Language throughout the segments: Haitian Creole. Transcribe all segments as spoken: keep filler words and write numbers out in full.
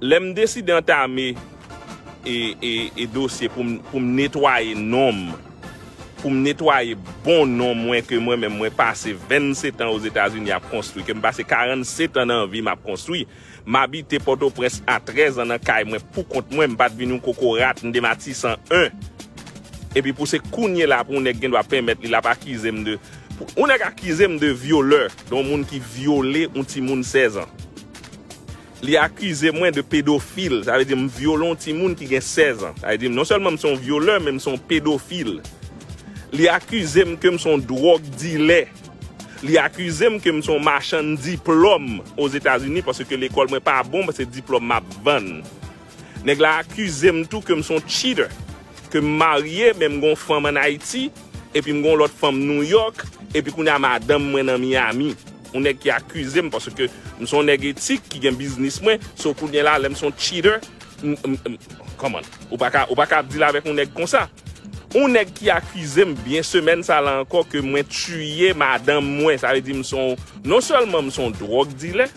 Lè m deside antame e, e, e dosye pou m, pou m netwaye non m, pou m netwaye bon non mwen, ke mwen menm mwen pase vennsetan Ozetazini ap konstwi, ke m pase karannsèt an nan vi m ap konstwi. M abite Pòtoprens a trèz an nan kay mwen pou kont mwen, m pa t vin yon kokorat, m de Matisan en. Epi pou se kounye la pou yon nèg gen dwa pèmèt li l ap akize m de, pou yon nèg akize m de vyolè, de yon moun ki vyole yon timoun sèz an. Li akize mwen de pedofil, sa vle di m vyole yon timoun ki gen sèz an. Sa vle di m non sèlman m se yon vyolè, men m se yon pedofil. Li akize m ke m se yon dwòg dilè. Li akize m ke m se yon machann diplòm Ozetazini, paske lekòl mwen pa bon, se diplòm m ap vann. Nèg la akize m tou ke m se yon cheater, ke m marye, men m gen yon fanm ann Ayiti, epi m gen yon lòt fanm Nouyòk, epi kounye a madanm mwen nan Miami. Yon nèg ki akize m, paske m se yon nèg etik ki gen biznis mwen, so kounye la, lè m se yon cheater, m, m, m, kòman? Ou pa ka, ou pa ka ap deal avèk yon nèg konsa. Yon nèg ki akize m byen semèn sa la ankò ke mwen tiye madanm mwen, sa vle di m se yon, non sèlman m se yon dwòg dilè,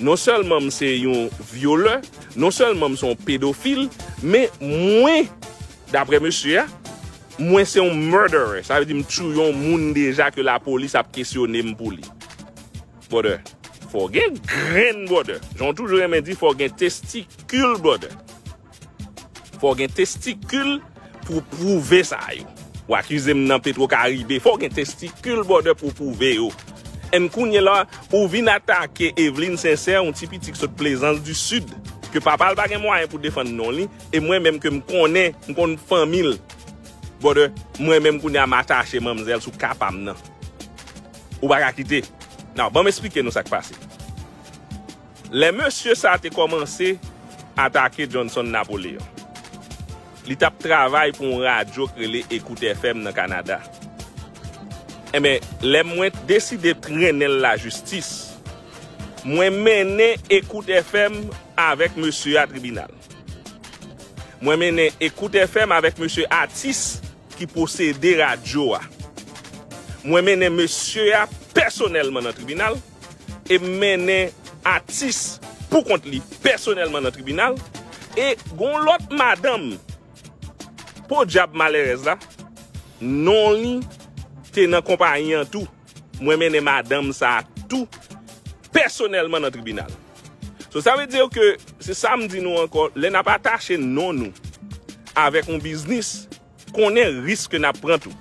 non sèlman m se yon vyolè, non sèlman m se yon pedofil, men mwen, daprè mesye a, mwen se yon murderer. Sa vle di m tiye yon moun deja ke lapolis ap kesyone m pou li. Brother, fò w gen grenn, brother. Jan w toujou renmen di, fò w gen testikil, brother. Fò w gen testikil pou w pwouve sa yo. W akize m nan Petro Caribe, fò w gen testikil, brother, pou w pwouve yo. And kounye la, ou vin atake Eveline Sincère, yon ti pitit ki sot Plaisance du Sud, ke papa l pa gen mwayen pou defann non li, e mwen menm ke m konnen, m konn fanmi l. Brother, mwen menm kounye a m atache manmzèl sou ka pa m nan. Ou pa ka kite. Now, ban m esplike nou sa k pase. Lè mesye sa te kòmanse atake Johnson Napoléon, li t ap travay pou yon radyo k rele Écoute F M nan Kanada. Enben, lè mwen deside trennen l lajistis, mwen mennen Écoute F M avèk mesye a tribinal. Mwen mennen Écoute F M avèk mesye atis ki posede radyo a. Mwen mennen mesye a pèsonèlman nan tribinal e m mennen atis pou kont li pèsonèlman nan tribinal. E gon lòt madanm, podyab malerèz la, non li te nan konpayi an tou. Mwen mennen madanm sa a tou pèsonèlman nan tribinal. So, sa vle di ke, se sa m di nou ankò, lè n ap atache non nou avèk yon biznis, konnen risk ke n ap pran tou.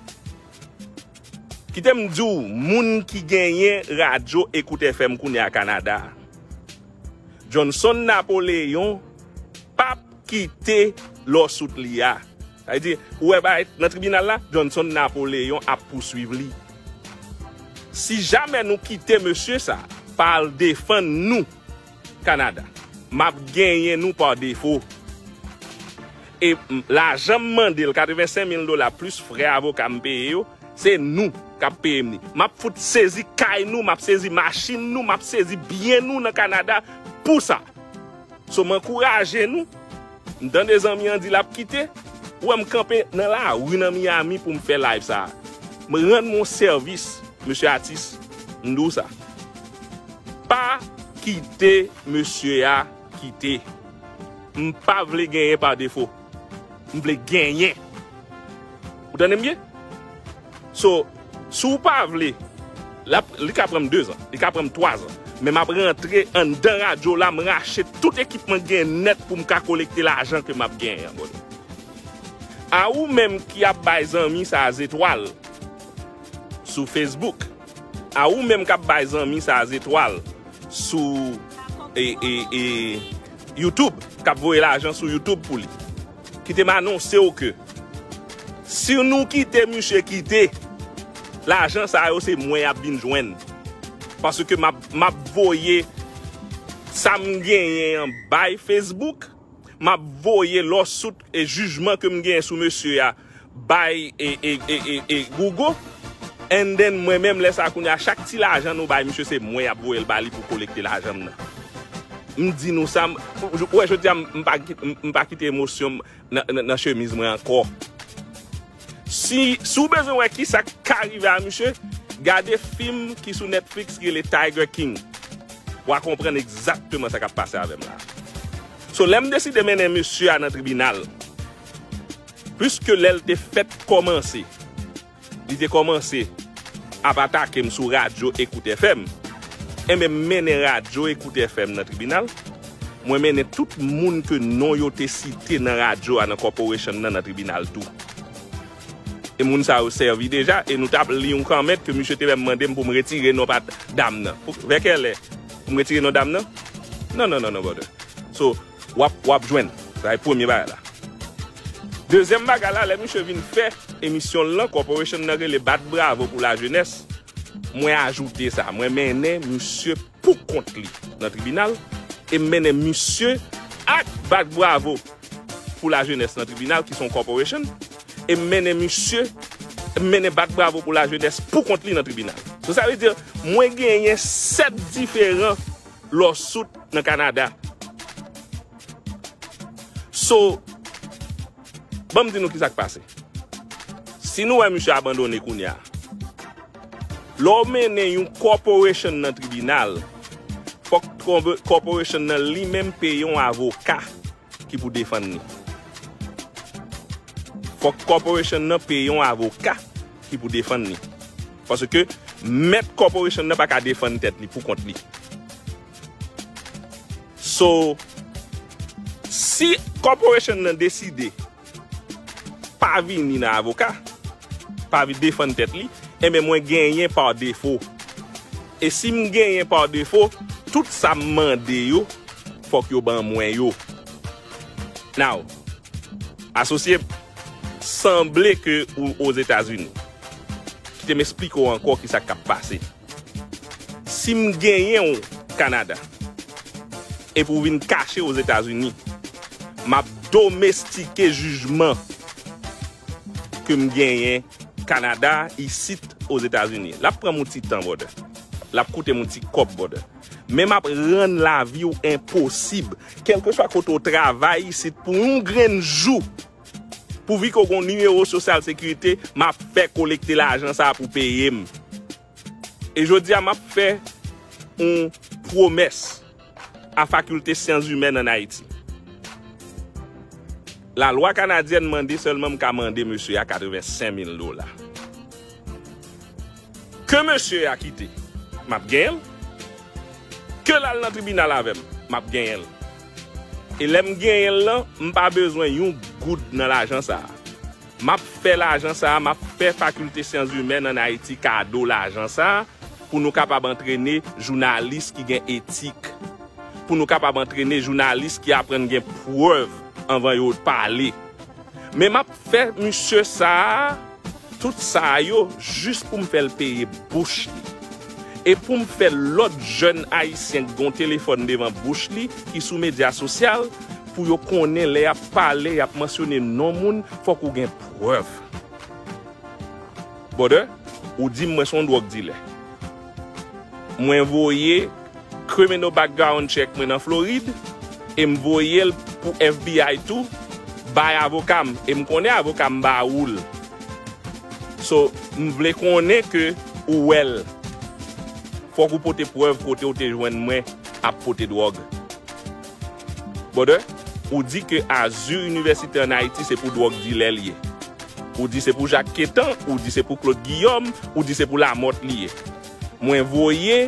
Kite m di w, moun ki genyen radyo Écoute F M kounye a Kanada a, Johnson Napoléon p ap kite lawsuit li a. Sa vle di, ou wè bagay nan tribinal la, Johnson Napoléon ap pouswiv li. Si jamè nou kite mesye sa pa al defann nou Kanada, m ap genyen nou pa defo. E m, lajan m mande l, katrevensenk mil dola plis frè avoka m peye yo, se nou k ap peye m li. M ap fout sezi kay nou, m ap sezi machin nou, m ap sezi byen nou nan Kanada pou sa. So, m ankouraje nou. M tande zanmi an di l ap kite. Ou wè m kanpe nan lari nan Miami pou m fè live sa a. M rann mwen yon sèvis, mesye atis. M di w sa. Pa kite mesye a kite. M pa vle genyen pa defo. M vle genyen. Ou tande m byen? So, si w pa vle, l ap, li ka pran m dezan, li ka pran m twazan. Men m ap rantre anndan radyo la, m rache tout ekipman k gen nèt pou m ka kolekte lajan ke m ap genyen an, brother. A ou menm ki ap bay zanmi sa a zetwal sou Facebook, a ou menm k ap bay zanmi sa a zetwal sou, e, e, e, YouTube, k ap voye lajan sou YouTube pou li, kite m anonse w ke si nou kite misye kite, lajan sa yo se mwen y ap vin jwenn. Paske m ap, m ap voye sa m genyen an bay Facebook, m ap voye lawsuit e jijman ke m genyen sou mesye a bay e, e, e, e, e Google. And then, mwen menm, lè sa a, kounye a, chak ti lajan nou bay misye, se mwen y ap voye l ba li pou kolekte lajan m nan. M di nou sa, m, ou wè, jodi a, m, m pa, m, m pa kite emosyon m nan, nan, nan chemiz mwen ankò. Si, si w bezwen wè kisa k ka rive a misye, gade fim ki sou Netflix ki rele Tiger King. W a konprann egzakteman sa k ap pase avè m la. So, lè m deside mennen mesye a nan tribinal, piske lè l te fèk kòmanse, li te kòmanse ap atake m sou radyo Ecoute F M, enben, m mennen radyo Ecoute F M nan tribinal. Mwen mennen tout moun ke non yo te site nan radyo a, nan corporation nan, nan tribinal tou. E moun sa yo sèvi deja, e nou t ap li yon kòmantè ke misye te menm mande m pou m retire non pa dam nan. Pou, vè kèlè pou m retire non dam nan? Non, non, non, non, brother. So, w ap, w ap jwenn. Sa e premye bagay la. Dezyèm bagay la, lè misye vin fè emisyon l lan, corporation nan rele Bat Bravo pou Lajenès, mwen ajoute sa. Mwen mennen misye pou kont li nan tribinal, e m mennen misye ak Bat Bravo pou Lajenès nan tribinal, ki se yon corporation, e m mennen misye, m mennen Bat Bravo pou Lajenès pou kont li nan tribinal. So, sa vle di, mwen genyen sèt diferan lawsuit nan Kanada. So, ban m di nou ki sa k pase. Si nou wè misye abandone kounye a, lè w mennen yon corporation nan tribinal, fòk kòbe-, corporation nan li menm peye yon avoka ki pou defann li. Fòk corporation nan peye yon avoka ki pou defann li. Paske mèt corporation nan pa ka defann tèt li pou kont li. So, si corporation nan deside pa vini nan avoka, pa vin defann tèt li, enben, mwen genyen pa defo. E si m genyen pa defo, tout sa m mande yo, fòk yo ban mwen yo. Now, asosye, sanble ke ou Ozetazini. Kite m esplike w ankò ki sa k ap pase. Si m genyen w Kanada, epi w vin kache Ozetazini, m ap domestike jijman ke m genyen Kanada, isit Ozetazini. L ap pran m yon ti tan, brother. L ap koute m yon ti kòb, brother. Men m ap rann lavi w enposib. Kèlkeswa kote w travay isit pou yon grenn jou, pouvi ke w gen yon nimewo sosyal sekirite, m ap fè kolekte lajan sa a pou peye m. E jodi a, m ap fè yon pwomès a Fakilte Syans Imèn ann Ayiti. Lalwa kanadyèn mande sèlman m ka mande mesye a katrevensenk mil dola. Ke mesye a kite, m ap genyen l. Ke l al nan tribinal avè m, m ap genyen l. E lè m genyen l lan, m pa bezwen yon goud nan lajan sa a. M ap fè lajan sa a, m ap fè Fakilte Syans Imèn ann Ayiti kado lajan sa a, pou nou kapab antrene jounalis ki gen etik, pou nou kapab antrene jounalis ki aprann gen prèv anvan yo pale. Men m ap fè misye sa a, tout sa a yo, jis pou m fè l peye bouch li. E pou m fè lòt jèn ayisyen ki gen yon telefòn devan bouch li, ki sou medya sosyal, pou yo konnen lè y ap pale, y ap mansyone non moun, fòk ou gen prèv. Brother, ou di m mwen se yon dwòg dilè. Mwen voye criminal background check mwen nan Florid, e m voye l pou F B I tou, bay avoka m, e m konnen avoka m ba ou l. So, m vle konnen ke ou wè l. Fòk ou pote prèv kote ou te jwenn mwen ap pote dwòg. Brother, ou di ke Azur University ann Ayiti se pou dwòg dilè li ye. Ou di se pou Jacques Quétan, ou di se pou Claude Guillaume, ou di se pou Lamothe li ye. Mwen voye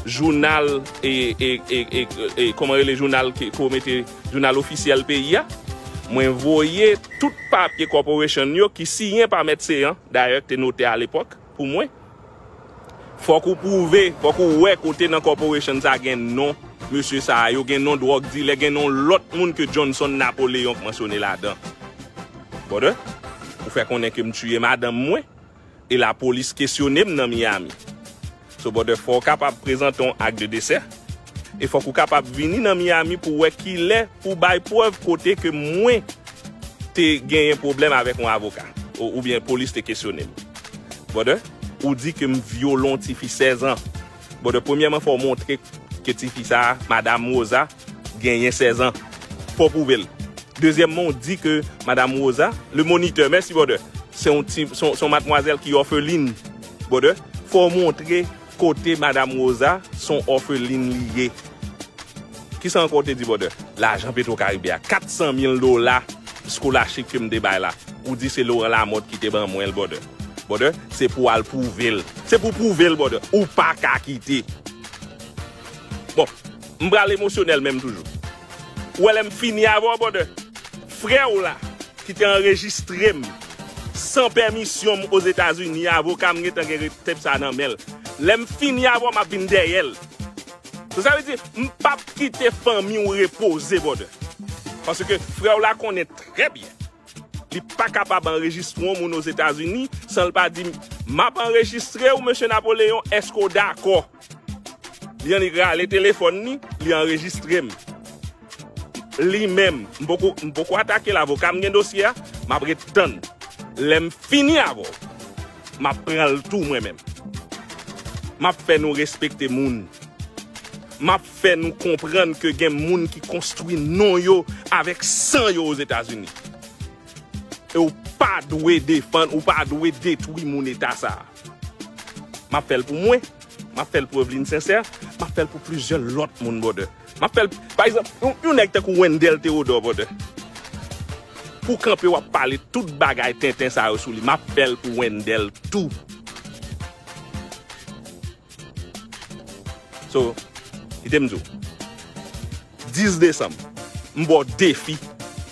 jounal, e, e, e, e, e, kòman rele jounal ke, ke w mete, jounal ofisyèl peyi a. Mwen voye tout papye corporation yo ki siyen pa Mèt Seyan, dayè, te note alepòk pou mwen. Fòk ou pwouve, fòk ou wè kote nan corporation sa gen non mesye sa yo, gen non dwòg dilè, gen non lòt moun ke Johnson Napoléon k mansyone ladan. Brother, ou fè konnen ke m tiye madanm mwen, e lapolis kesyone m nan Miami. So, brother, fò w kapab prezante yon ak de desè, e fòk ou kapab vini nan Miami pou wè kilè pou bay prèv kote ke mwen te genyen pwoblèm avèk yon avoka, ou, oubyen polis te kesyone m. Brother, ou di ke m vyole yon tifi sèz an. Brother, premyèman, fò w montre ke tifi sa a, Madam Rosa, genyen sèz an. Fò w pwouve l. Dezyèmman, ou di ke Madam Rosa, le moniteur, mèsi, brother, se yon ti, se yon, se yon madmwazèl ki òfelin. Brother, fò w montre kote Madam Rosa, se yon òfelin li ye. Kisa ankò w te di, brother? Lajan Petro Karibe a, kat san mil dola scholarship ke m te bay la. Ou di se Laurent Lamothe ki te ban mwen l, brother. Brother, se pou w al pwouve l. Se pou w pwouve l, brother. Ou pa ka kite. Bon, m pral emosyonèl menm toujou. Ou wè lè m fini avè w, brother. Frè w la, ki te anrejistre m san pèmisyon m Ozetazini, avoka m gentan gen tape sa nan men l. Lè m fini avè w, m ap vin dèyè l. So, sa vle di, m p ap kite fanmi w repoze, brother. Paske frè w la konnen trè byen. Li pa kapab anrejistre yon moun Ozetazini san l pa di, "M ap anrejistre w, mesye Napoleyon, èske w dakò?" Li annik rale telefòn li, li anrejistre m. Li menm, m poko, m poko atake l, avoka m gen dosye a, m ap ret tann. Lè m fini avè w, m ap pran l tou mwen menm. M ap fè nou respekte moun. M ap fè nou konprann ke gen moun ki konstwi non yo avèk san yo Ozetazini. E w pa dwe defann, ou pa dwe detwi moun eta sa a. M ap fè l pou mwen, m ap fè l pou Evelyne Sincère, m ap fè l pou plizyè lòt moun, brother. M ap fè l, pa egzanp, yon, yon nèg tankou Wendell Theodore, brother. Pou kanpe w ap pale tout bagay tenten sa yo sou li, m ap fè l pou Wendell tou. So, kite m di w. Dis desanm, m ba w defi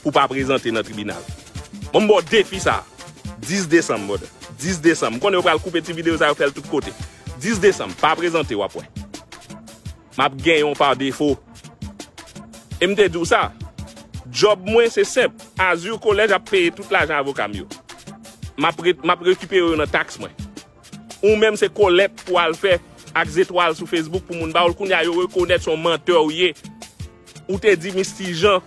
pou pa prezante nan tribinal. Bon, m ba w defi sa. Dis desanm, brother. Dis desanm. M konnen yo pral koupe ti videyo sa yo, fè l tout kote. Dis desanm, pa prezante, w ap wè. M ap genyen w pa defo. E m te di w sa. Djòb mwen se senp. Azur Collège ap peye tout lajan avoka m yo. M ap re-, m ap rekipere yo nan taks mwen. Ou menm se kolèk pou al fè ak zetwal sou Facebook pou moun ba w l. Kounye a yo rekonèt se yon mantè ou ye. Ou te di Misty Jean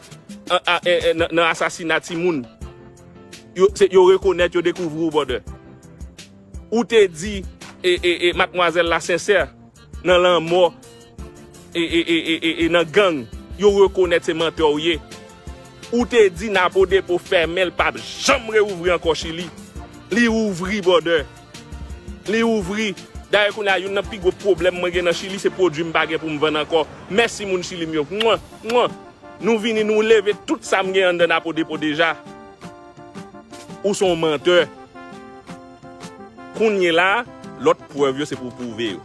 an, a, e, e, nan, nan asasina timoun. Yo, se, yo rekonèt, yo dekouvri w, brother. Ou te di e, e, e, madmwazèl la Sincère nan lanmò e, e, e, e, e, e nan gang, yo rekonèt se mantè w ye. Ou te di Napo Depo fèmen, l p ap janm reouvri ankò Chili. Li ouvri, brother. Li ouvri. Dayè, kounye a, youn nan pi gwo pwoblèm mwen gen nan Chili, se pwodui m pa gen pou m vann ankò. Mèsi, moun Chili m yo. Mwen, mwen. Nou vini, nou leve tout sa m gen anndan Napo Depo deja. Ou se yon mantè. Kounye la, lòt prèv yo se pou w pwouve yo.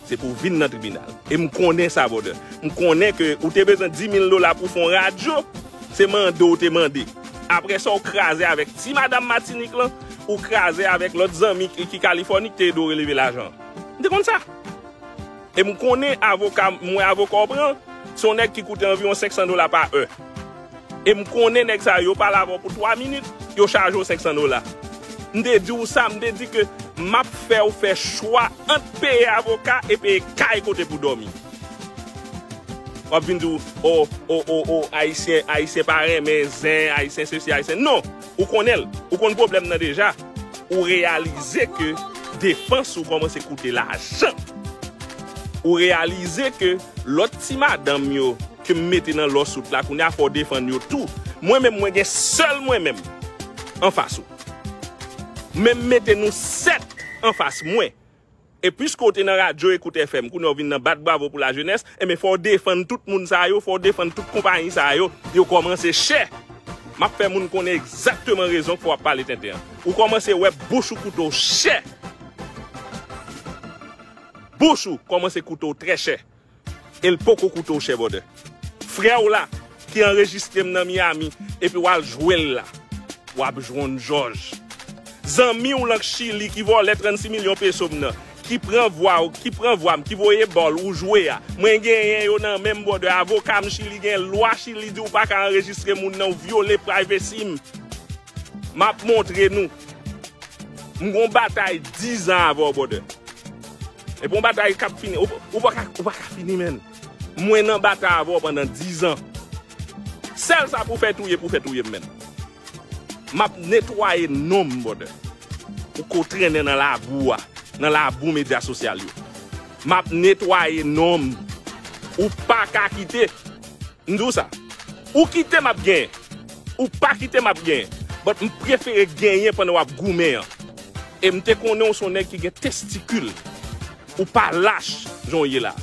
Se pou w vin nan tribinal. E m konnen sa, brother. M konnen ke ou te bezwen dis mil dola pou fè yon radyo, se mande w te mande. Apre sa, ou kraze avèk ti madanm Matinik lan, ou kraze avèk lòt zanmi ki, ki Kalifòni ki te ede w releve lajan an. M te konn sa. E m konnen avoka, m wè avoka w pran, se yon nèg ki koute anviwon senk san dola pa è. E m konnen nèg sa yo, yo pale avè w pou twa minit, yo chaje w senk san dola. M te di w sa, m te di ke m ap fè w fè chwa ant peye avoka e peye kay kote pou dòmi. W ap vin di w, o, o, o, o, Ayisyen, Ayisyen pa renmen zen, Ayisyen sesi, Ayisyen. Non, ou konnen l. Ou konn pwoblèm nan deja. Ou reyalize ke defans ou kòmanse koute lajan. Ou reyalize ke lòt ti madanm yo ke m mete nan lawsuit la, kounye a fò w defann yo tou. Mwen menm, mwen gen sèl mwen menm anfas ou. Men m mete nou sèt anfas mwen. E piske w te nan radyo Ecoute F M, kounye a w vin nan bat bravo pou lajenès, enben fò w defann tout moun sa yo, fò w defann tout konpayi sa yo, yo kòmanse chè. M ap fè moun konnen egzakteman rezon k fè w ap pale tenten an. Ou kòmanse wè bouch ou koute w chè. Bouch ou kòmanse koute w trè chè. E l poko koute w chè, brother. Frè w la, ki anrejistre m nan Miami, epi w al jwe l la. W ap jwenn jòj. Zanmi w lan k Chili ki vòlè trannsis milyon peso m nan, ki pran vwa w, ki pran vwa m, ki voye ba w, ou jwe a. Mwen genyen yo nan men m, brother. Avoka m Chili gen lwa Chili di w pa ka anrejistre moun nan, w vyole privacy m. M ap montre nou. M gon batay diz an avè w, brother. E bon batay k ap fini. Ou, ou pa ka, ou pa ka fini, menn. Mwen nan batay avè w pandan diz an. Sèl sa pou fè touye, pou fè touye m, menn. M ap netwaye non m, brother. Ou ko trennen nan labou a, nan labou medya sosyal yo. M ap netwaye non m. Ou pa ka kite. M di w sa. Ou kite m ap genyen. Ou pa kite m ap genyen. But m prefere genyen pandan w ap goumen an. E m te konnen w se yon nèg ki gen testikil. Ou pa lach jan w ye la.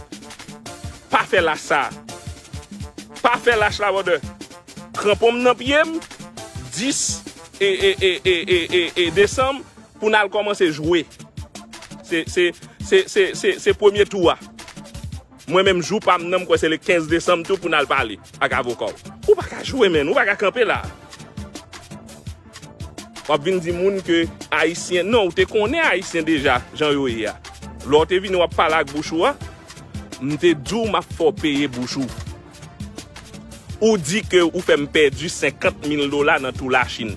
Pa fè lach sa. Pa fè lach la, brother. Kranpon m nan pye m, dis e, e, e, e, e, e, e desanm, pou n al kòmanse jwe. Se, se, se, se, se, se premye tou a. Mwen menm, jou pa m nan, m kwè se le kenz desanm tou pou n al pale ak avoka w. Ou pa ka jwe, menn. Ou pa ka kanpe la. W ap vin di moun ke Ayisyen, non, ou te konnen Ayisyen deja, jan yo ye a. Lè w te vini w ap pale ak bouch ou a, m te di w m ap fè w peye bouch ou. Ou di ke ou fè m pèdi senkant mil dola nan tou Lachin.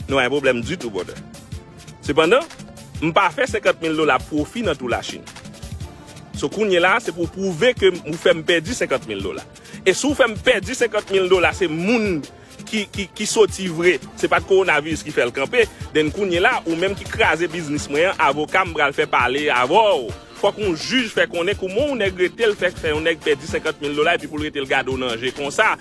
Nou pa gen pwoblèm ditou, brother. Sepandan, m pa fè senkant mil dola pwofi nan tou Lachin. So, kounye la, se pou w pwouve ke ou fè m pèdi senkant mil dola. E si w fè m pèdi senkant mil dola, se moun ki, ki, ki soti vre. Se pa t kowonaviris ki fè l kanpe. Den kounye la, ou menm ki kraze biznis mwen an, avoka m pral fè pale avè w. Fòk yon jij fè konnen kouman yon nèg rete l fè, fè yon nèg pèdi senkant mil dola epi pou l rete l gade w nan je konsa.